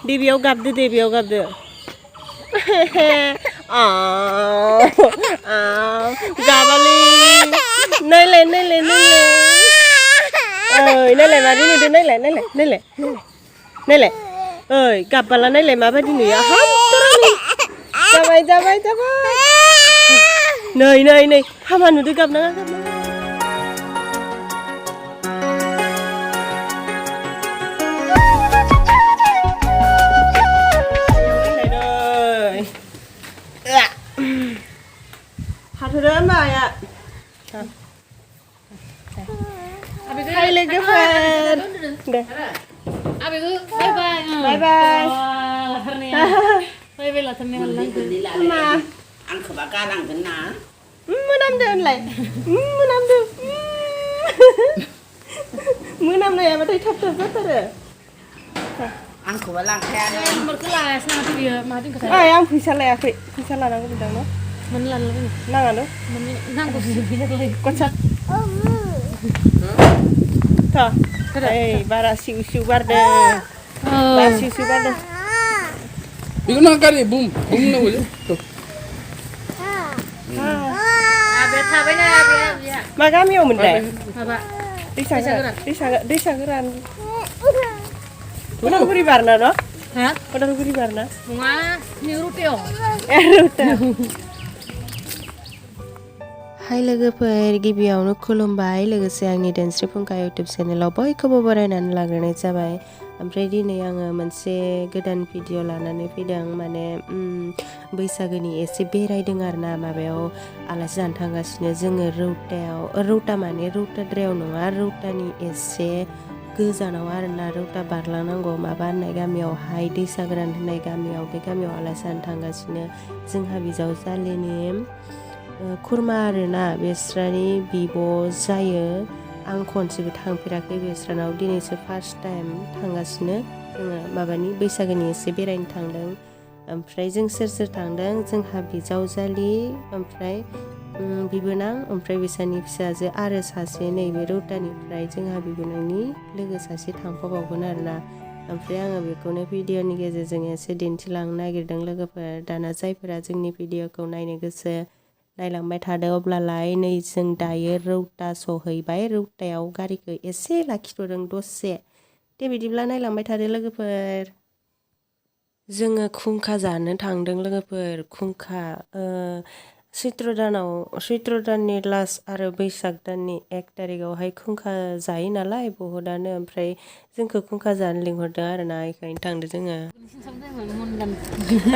बेयाव गाबदो दे बेयाव गाबदो गाबालै नायलाय नायलाय नायलाय ओइ नायलाय मादि नुदो नायलाय नायलाय नायलाय नायलाय ओइ गाबबाला नायलाय माबायदि नुयो जाबाय जाबाय जाबाय नै नै नै हामा नुदो गाबनाङा गाबनाङा हाथुरा माया hai logoफोर deh abiku bye bye bye bye bye bye lah temen lang ma ăn khẩu cá lang cái ná menamdo lại menamdo menamdo ya batai thap thap thap rồi ăn khẩu lang khe nomor kelas nah tu dia matiin ke saya yang bisa layakai bisa larang bidang no menlan lagi nangan do nang ko bisa lagi kocak Tuh, hey, bara siu-siu barde, bara siu-siu barde. Itu nak kari, boom nak boleh. Tuh. Abet apa ni abet? Makam yo mendai. Apa? Desa geran. Udah beri barna no? Hah? Udah beri barna? Bunga ni ruteo. Ruteo. Hai लोगोफोर गिबियावनो खुलुमबाय लोगोसे आंनि धोनस्रि फुंखा YouTube चेनेलाव बयखौबो बरायनानै लाग्रोनाय जाबाय ओमफ्राय दिनै आङो मोनसे गोदान भिडिअ लानानै फैदों माने बैसागोनि एसे बेरायदों आरोना माबायाव आलासि जानो थांगासिनो जोङो रौता माने रौताद्रायाव नङा रौतानि एसे गोजानाव आरोना रौता बारलांनांगौ माबा होननाय गामियावहाय दैसा गोरान होननाय गामियाव बे गामियाव आलासि जानो थांगासिनो जोंहा बिजावजालिनि खुरमा आरोना बेस्रानि बिब' जायो आं खनसेबो थांफेराखै बेस्रानाव दिनैसो फार्स्ट टाइम थांगासिनो जोङो माबानि बैसागोनि एसे बेरायनो थांदों ओमफ्राय जों सोर सोर थांदों जोंहा बिजावजालि ओमफ्राय बिबोनां ओमफ्राय बिसानि फिसाजो आरो सासे नैबे रौतानिफ्राय जोंहा बिबोनांनि लोगो सासे थांफाबावगोन आरोना ओमफ्राय आङो बेखौनो भिडिअनि गेजेरजों एसे दिन्थिलांनो नागिरदों लोगोफोर दाना जायफोरा जोंनि भिडिअखौ नायनो गोसो नायलांबाय थादो अब्लालाय नै जों दायो रौता सहैबाय रौतायाव गारिखौ एसे लाखिथ'दों दसे दे बिदिब्ला नायलांबाय थादो लोगोफोर जोङो खुंखा जानो थांदों लोगोफोर खुंखा सैत्र दाननि लास्ट आरो बैसाग दाननि 1 तारिखआवहाय खुंखा जायो नालाय बहुदानो ओमफ्राय जोंखौ खुंखा जानो लिंहरदों आरोना बेखायनो थांदों जोङो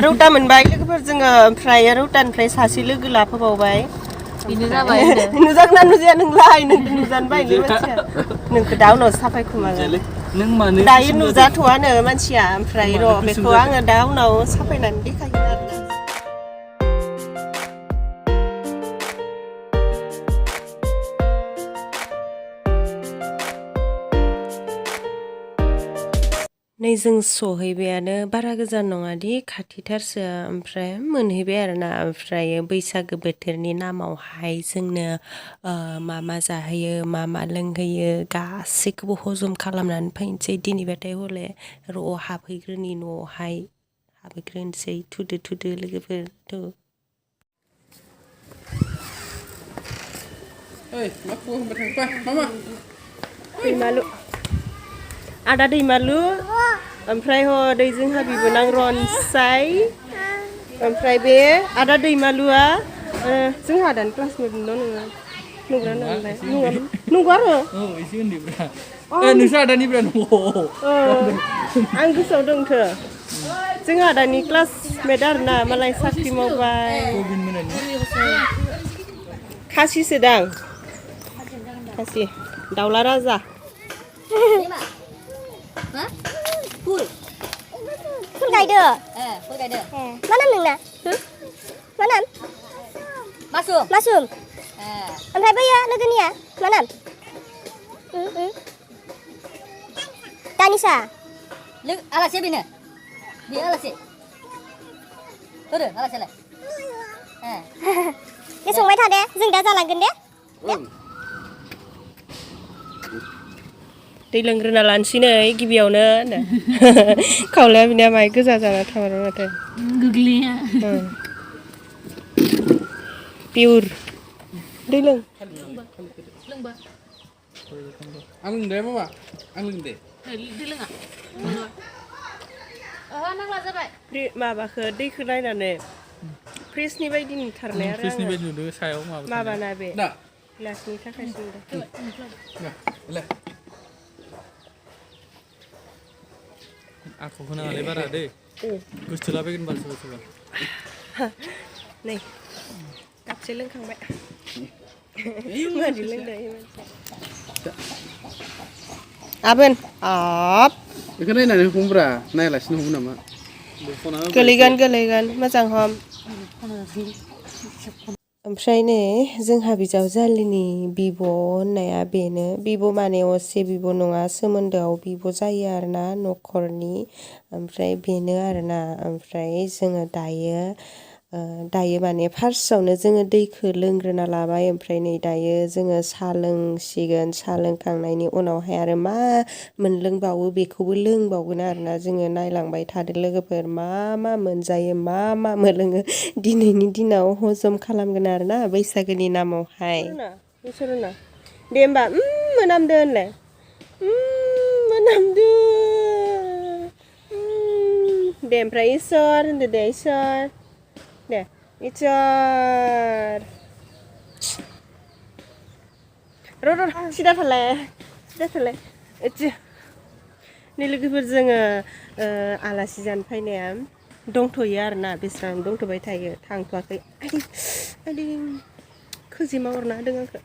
रौता मोनबाय लोगोफोर जोङो ओमफ्राय रौतानिफ्राय सासे लोगो लाफाबावबाय बेनो जाबाय नुजागोना नुजाया नोंलाय नोंखौ नुजानो बायलै मानसिया नोंखौ दा उनाव साफायखुमागोन दायो नुजाथ'वानो मानसिया ओमफ्राय र' बेखौ आङो दा उनाव साफायनानै देखायगोन आरोना नै जों सहैबायानो बारा गोजान नङादि खाथिथारसो ओमफ्राय मोनहैबाय आरोना ओमफ्राय बैसागो बोथोरनि नामावहाय जोंनो मा जाहोयो मा लोंहोयो गासैखौबो हजम खालामनानै फैनोसै दिनैबाथाय हले र' हाबहैग्रोनि न'आवहाय हाबहैग्रोनोसै थुदो लोगोफोर थु Hey, aku bertangkap, mama. दैमालु आदा दैमालु ओमफ्राय दै जोंहा बिबोनां रनसाय ओमफ्राय बे आदा दैमालुआ जोंहा आदानि क्लासमेट मोनल' नङा नुग्रा नालाय नंगौ आरो एसे उन्दैब्रा नोंसोर आदानिब्रा नंगौ आं गोसोआव दंथो जोंहा आदानि क्लासमेट आरोना मालाय साख्रि मावबाय खासिसो दां खासि दाउला राजा Ful gaida. Ful gaida. Mana nengna? Mana? Masum. Ompray baya logonia? Mana? Tanisa. Log alase bina. Dia alase. Tuh, alase lah. Dia संबाय थादे जों दा जालांगोन दे. दै लोंग्रोना लानोसै नै गिबियावनो होनो खावलाया बिनिया माय गोजा जाना थाबाय माथो गोग्लैया पिउर दै लों लोंबा आं लोंदे मामा आं लोंदे दै लोङा नांला जाबाय माबाखो दैखो नायनानै फ्रिजनि बायदि नुथारनाय आरो फ्रिजनि आङो बायदि नुदों सायाव माबाना बे दा ग्लासनि थाखायसो नुदों ले आंखौ होनाङालै बारा दै गोसथोलाबायगोन बाल सोरबा सोरबा नै कापसे लोंखांबाय मादि लोंदों आबोन आप बेखौ नायनानै हमब्रा नायालासिनो हमो नामा गोलैगोन मोजां हम ओमफ्राय नै जोंहा बिजावजालिनि बिब' होननाया बेनो बिब' माने असे बिब' नङा सोमोन्दोआव बिब' जायो आरोना न'खरनि ओमफ्राय बेनो आरोना ओमफ्राय जोङो दायो माने फार्स्टआवनो जोङो दैखौ लोंग्रोना लाबाय ओमफ्राय नै दायो जोङो साहा लोंसिगोन साहा लोंखांनायनि उनावहाय आरो मा मोनलोंबावो बेखौबो लोंबावगोन आरोना जोङो नायलांबाय थादो लोगोफोर मा मोनजायो मा मोनलोङो दिनैनि दिनाव हजम खालामगोन आरोना बैसागोनि नामावहाय दे होमबा मोनामदो होनलाय मोनामदो दे ओमफ्राय इसोर होनदो दे इसोर दे इसोर र' सिदा थालाय नै लोगोफोर जोङो आलासि जानो फैनाया दंथ'यो आरोना बेस्रानो दंथ'बाय थायो थांथ'वाखै आदै खोजिमा अरना होदों आंखौ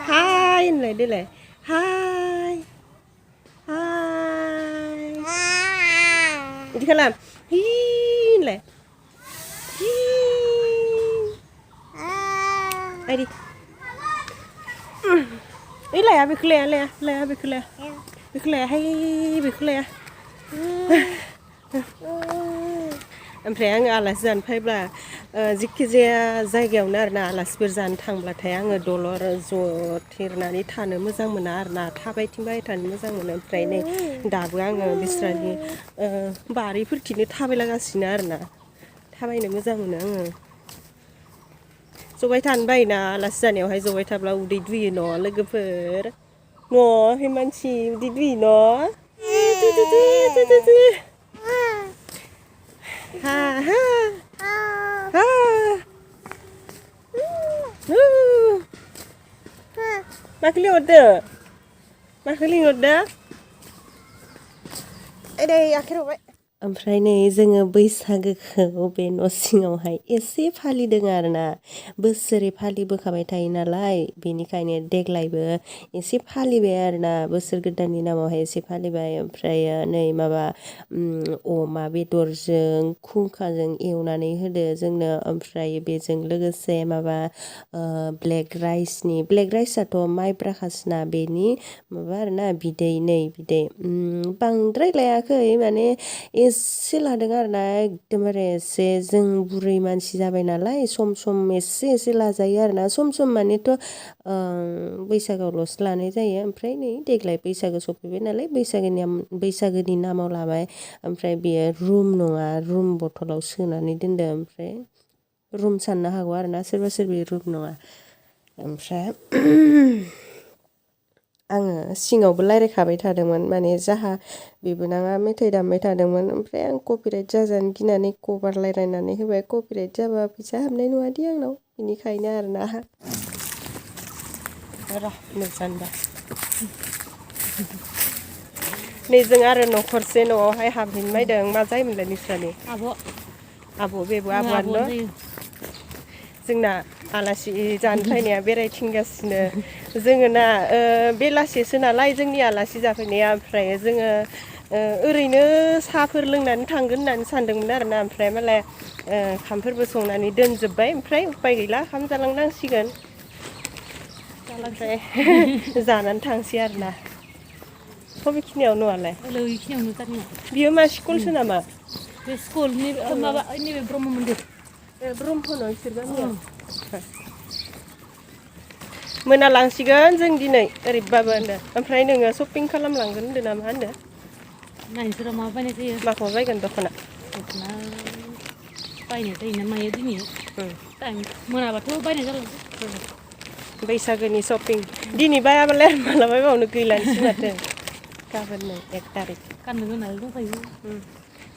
हाय होनलाय देलाय हाय बिदि खालाम हि होनलाय आइदि ओइ लाया बेखौ लाया बेखौ लाया हाय बेखौ लाया ओमफ्राय आङो आलासि जानो फैब्ला जिखि जाया जायगायावनो आरोना आलासिफोर जानो थांब्लाथाय आङो दलर जथेरनानै थानो मोजां मोना आरोना थाबायथिंबाय थानो मोजां मोनो ओमफ्राय नै दाबो आङो बिस्रानि बारिफोरखिनो थाबायलागासिनो आरोना थाबायनो मोजां मोनो आङो जबाय थानो बायोना आलासि जानायावहाय जबाय थाब्ला उदै दुयो न' लोगोफोर हे मानसि उदै दुयो न' माखौ लिंहरदो ओरै आखाइ रबाय ओमफ्राय नै जोङो बैसागोखौ बे न' सिङावहाय एसे फालिदों आरोना बोसोरै फालिबोखाबाय थायो नालाय बेनिखायनो देग्लायबो एसे फालिबाय आरोना बोसोर गोदाननि नामावहाय एसे फालिबाय ओमफ्राय नै माबा अमा बेदरजों खुंखाजों एवनानै होदो जोंनो ओमफ्राय बेजों लोगोसे माबा ब्लेक राइसआथ' माइब्राखासना बेनि माबा आरोना बिदै बांद्राय लायाखै माने एसे लादों आरोना एकदमबारे एसे जों बुरै मानसि जाबाय नालाय सम एसे लाजायो आरोना सम मानेथ' बैसागोआवल'सो लानाय जायो ओमफ्राय नै देग्लाय बैसागो सफैबाय नालाय बैसागोनि नामाव लाबाय ओमफ्राय बेयो रुम नङा रुम बथलाव सोनानै दोनदो ओमफ्राय रुम साननो हागौ आरोना सोरबा रुम नङा ओमफ्राय आङो सिङावबो रायज्लायखाबाय थादोंमोन माने जाहा बिबोनाङा मेथाइ दामबाय थादोंमोन ओमफ्राय आं कपिराइट जाजानो गिनानै कभार रायज्लायनानै होबाय कपिराइट जाबा फैसा हाबनाय नङादि आंनाव बेनिखायनो आरोना मोजांबा नै जों आरो न'खरसे न'आवहाय हाबहैनो नायदों मा जायोमोनलाय नोंस्रानि आब' बेबो आब'आनो जोंना आलासि जानो फैनाया बेरायथिंगासिनो जोङो ना बेलासिसो नालाय जोंनि आलासि जाफैनाया ओमफ्राय जोङो ओरैनो साहाफोर लोंनानै थांगोन होननानै सानदोंमोन आरोना ओमफ्राय मालाय ओंखामफोरबो संनानै दोनजोब्बाय ओमफ्राय उपाय गैला ओंखाम जालांनांसिगोन ओमफ्राय जानानै थांसै आरोना बबेखिनियाव न'आलाय ओलै इखिनियावनो गामियाव बियो मा स्कुलसो नामा बे स्कुलनि माबा नैबे ब्रह्म मन्दिर ब्रह्मनाव इसोर गामिया मोनालांसिगोन जों दिनै ओरैबाबो होनदो ओमफ्राय नोङो शपिं खालामलांगोन होनदो ना मा होनदो नायनोसै मा बायनाय जायो माखौ बायगोन दख'ना दख'ना बायनाय जायो ना मायो दिनै टाइम मोनाबाथ' बायनाय जाला बैसागोनि शपिं दिनै बायाबालाय माला बायबावनो गैलानोसै माथो गाबोननो 1 तारिख गाननो गोनां दंखायो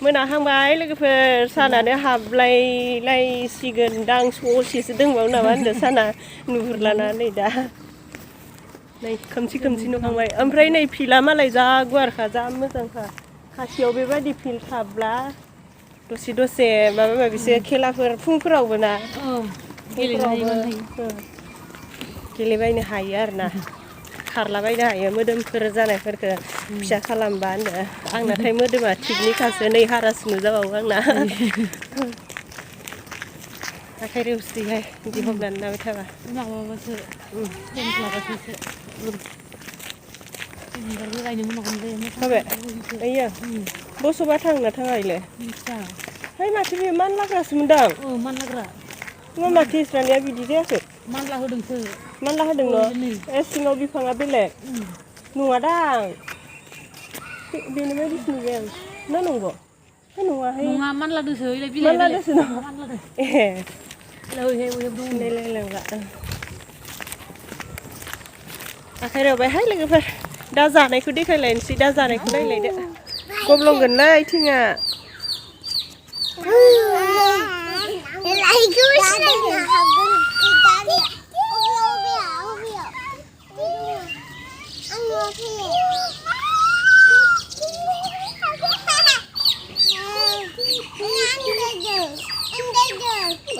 मोनाहांबाय लोगोफोर सानानो हाबलायलायसिगोनदां ससेसो दंबावो नामा होनदो साना नुहुरलाना नै दा नै खोमसि नुहांबाय ओमफ्राय नै फिल्डआ मालाय जा गुवारखा जा मोजांखा खाथियाव बेबायदि फिल्ड थाब्ला दसे माबा माबिसो खेलाफोर फुंफोरावबो ना गेलेबायनो हायो आरोना खारलाबायनो हायो मोदोमफोर जानायफोरखो फिसा खालामबा होनदो आंनाथाय मोदोमा थिगनिखासो नै हारासो नुजाबावो आंना आखाइ रेवसिहाय बिदि हमनानै लाबाय थाबा माबाबासो लाबासोसो बिबारबो गायनो मोनाखौनो जायो माबे ओइयो बस'बा थांना थाङा इलाय है माथो बेयो मानलाग्रासो मोनदां मानलाग्रा माथो इस्रानिया बिदि जायाखै मानला होदोंसो मानला होदों न' सिङाव बिफाङा बेलेग नङादां बेनो बायदिसो नुबाय आं ना नंगौ नङाहाय नङा मानलादोंसो इलाय बिलाइ मानलादोंसो न' मानलादों सिनायलायलांला आखाइ रबायहाय लोगोफोर दा जानायखौ देखायलायनोसै दा जानायखौ नायलायदो गब्लंगोनलै आथिङा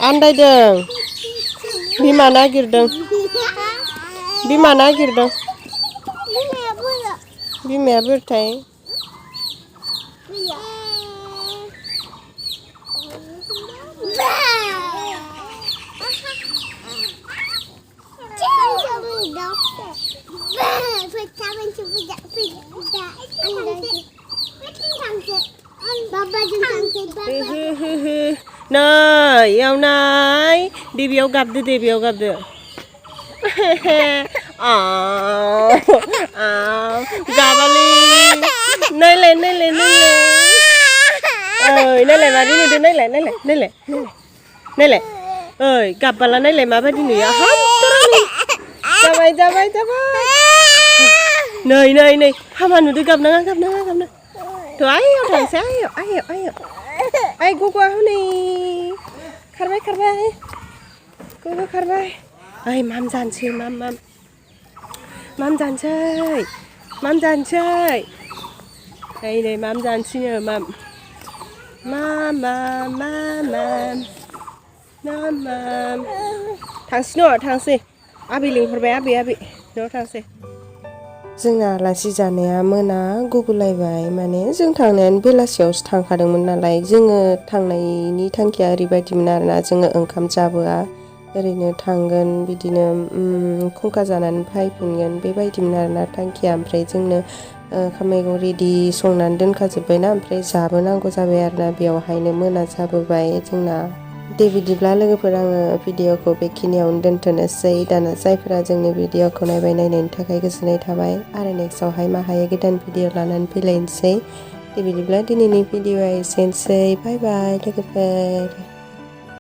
आन्दायदों बिमा नागिरदों बिमाया बोरथाय नै याव नाय दे बेयाव गाबदो गाबालै नायलाय ओइ नायलाय मादि नुदो नायलाय ओइ गाबबाला नायलाय माबायदि नुयो जाबाय नै हामा नुदो गाबनाङा थ' आयौ थांसै आयौ आइ गग'आ हनै खारबाय गग' खारबाय ओइ माम जानोसै माम जानोसै ओइ नै माम जानोसैनो माम थांसै आबै लिंहरबाय आबै न'आव थांसै जोंना आलासि जानाया मोना गुगुलायबाय माने जों थांनायानो बेलासियावसो थांखादोंमोन नालाय जोङो थांनायनि थांखिया ओरैबायदिमोन आरोना जोङो ओंखाम जाबोआ ओरैनो थांगोन बिदिनो खुंखा जानानै फैफिनगोन बेबायदिमोन आरोना थांखिया ओमफ्राय जोंनो ओंखाम मैगं रेडि संनानै दोनखाजोब्बायना ओमफ्राय जाबोनांगौ जाबाय आरोना बेयावहायनो मोना जाबोबाय जोंना दे बिदिब्ला लोगोफोर आङो भिडिअखौ बेखिनियावनो दोनथ'नोसै दाना जायफोरा जोंनि भिडिअखौ नायनायनि थाखाय गोजोननाय थाबाय आरो नेक्स्टआवहाय माहाय गोदान भिडिअ लानानै फैलायनोसै दे बिदिब्ला दिनैनि भिडिअआ एसेनोसै बाय बाय लोगोफोर